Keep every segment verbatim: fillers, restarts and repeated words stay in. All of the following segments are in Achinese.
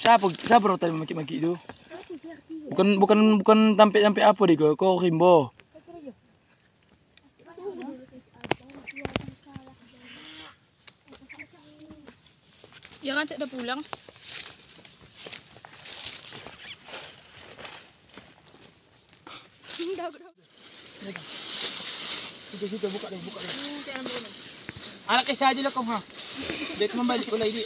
Siapa, siapa rotan maki-maki tu? Bukan, bukan, bukan tampek-tampek apa deh, kau, kau rimbo. Ya kan, cak dah pulang. Dah, dah. Situ, situ, buka deh, buka deh. Anak kisah aja lah kau, ha. Dia cuma balik pula ini.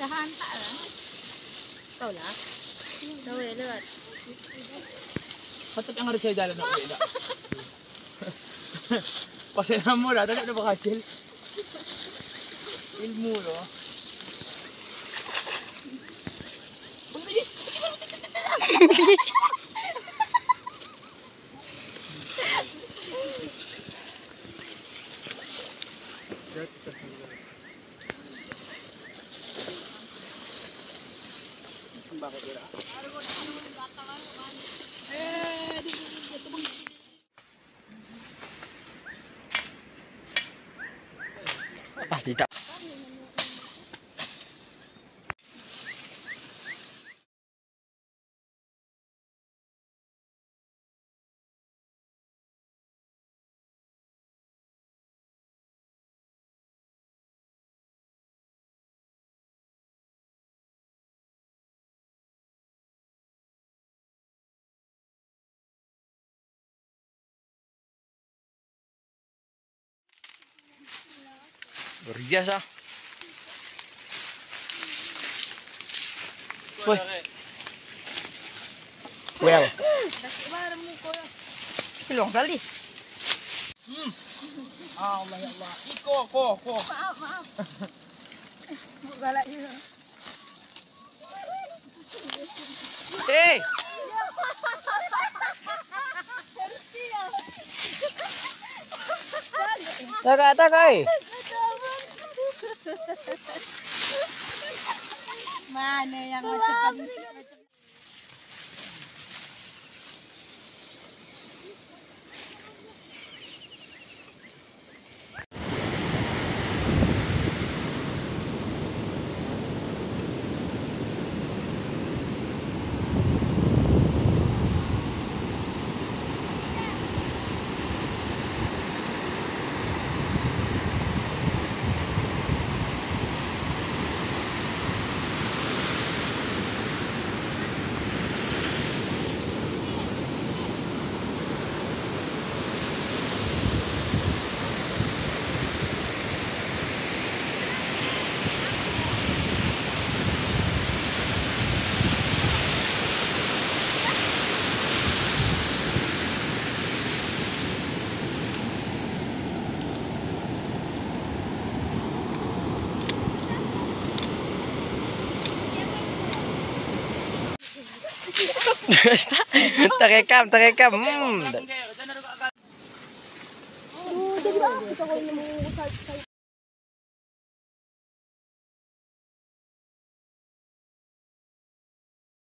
Tahan tak lah. Tahu lah. Tahu ya lewat. Patut yang harus saya jalan nak balik tak? Pasal nama dah, dah, dah berhasil. Ilmu tu. Ah, tidak. Luar biasa. Woi. Well. Peluang kali. Hmm. Allah ya Allah. Iko, ko, ko. Maaf, maaf. Galak juga. Eh. Tagak, tagak, eh. Mana yang macam Terekam, terekam. Hmm.